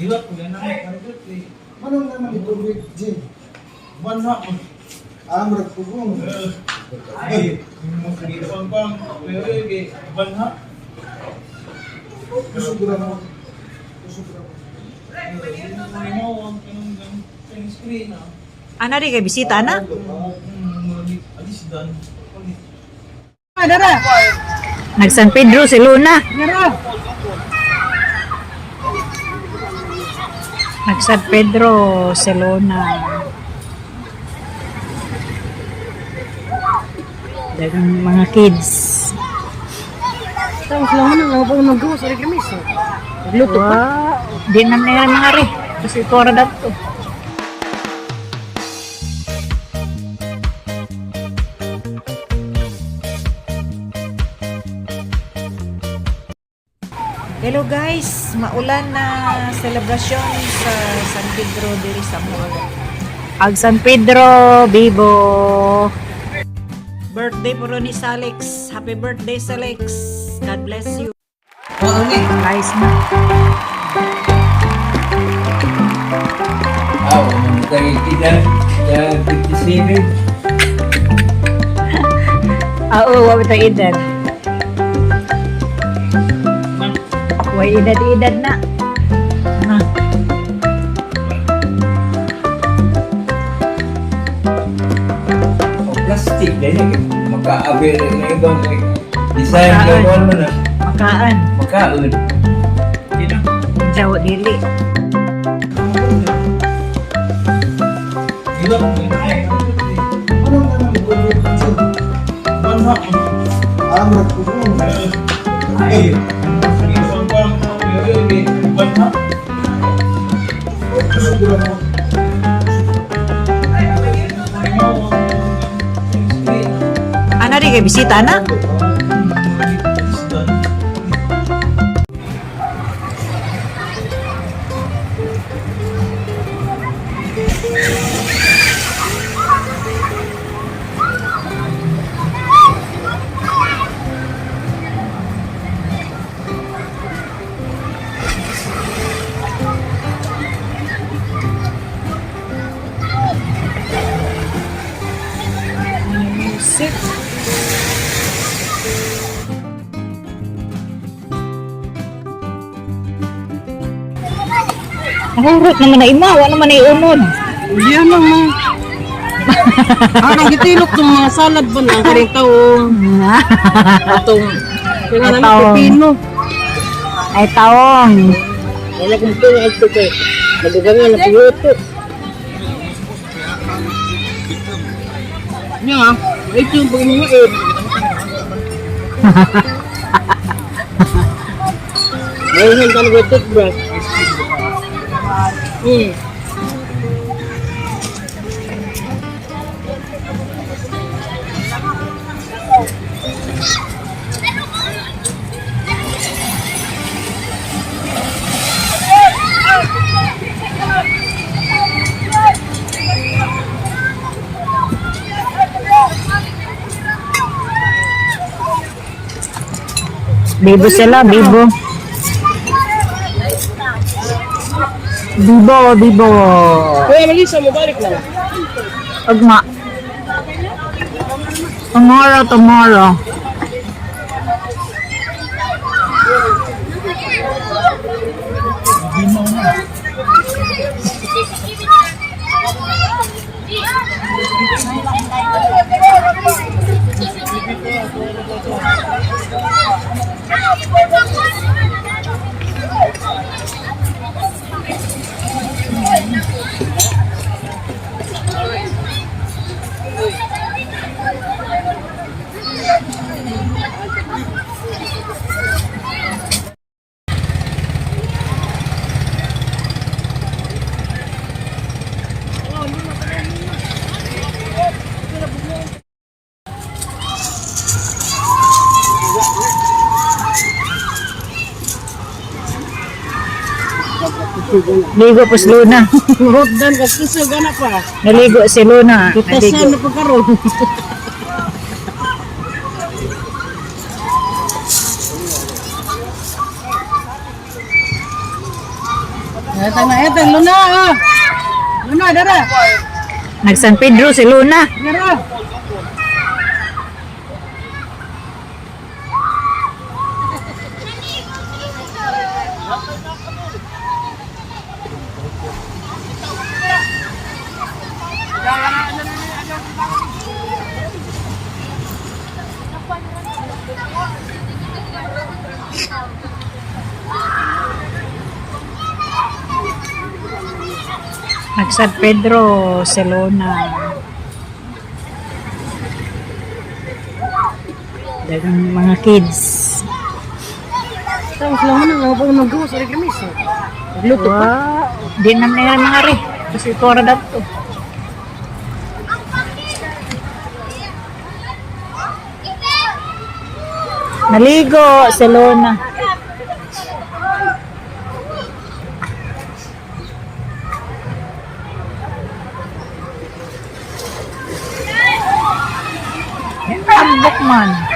Hilot ko yan ang kargot eh. Manong naman itubig, Jim. Buwan na ako. Ah, murag pugong. Ay, pang pang, pero eh, buwan na. Kusog ra mo. Kusog ra mo. Mo ang kanang kanang screen ah. Ana di kay bisita na? Alis dan. Nag San Pedro si Luna. Nag San Pedro si Luna. Dagang mga kids. Tapos lang mo nang ang nagawa sa reklamisa. Nagluto pa. Wow. Di na nila mga re. Kasi ito ra dato. Hello guys, maulan na selebrasyon sa San Pedro diri sa Moaga. Ag San Pedro Bibo. Birthday po ni Salex. Happy birthday, Salex. God bless you. Guys na. Ah, tayo kita, 57. Ah, oo, wa ta edad. Way edad-edad na. Na. O plastic, dahil magkaabi rin na ibang design Makaan. gawin mo na. Makaan. Makaon. Jaw dili. Hilot ko yan ang kargot eh. Manong naman itubig, Jim. Buwan na ako. Ah, murag pugong. Ay, pang pang, pero eh, buwan na. Kusog ra mo. Mo ang screen ah. Ana di kay bisita na? Alis dan. Music. Nahurot naman na ima, wa naman na iunod. Yan ang mga. Ang gitilok ng mga salad ba na karing taong atong kaya Ay, namin taong. pepino. Ay taong. Wala kong tunga ito kay madugangan na piyoto. Nya, ito yung pagmamaid. Mayroon ka ng toothbrush. Bibo sila, bibo. Bibo, bibo. Kuya Melissa, mabalik lang. Ugma. Tomorrow, tomorrow. Ligo po si Luna. Roddan kasi sa gana pa. Naligo si Luna. Tutasan Naligo. na pagkaroon. Etang na, etang Luna ah. Luna dara. Nag San Pedro si Luna. Dara. Nag San Pedro si Luna. Dagang mga kids. Tapos lang man ang pag nagawa sa reklamisa. Nagluto pa. Wow. Di na nila mga re. Kasi ito ra dato. Naligo si Luna. Tambok man.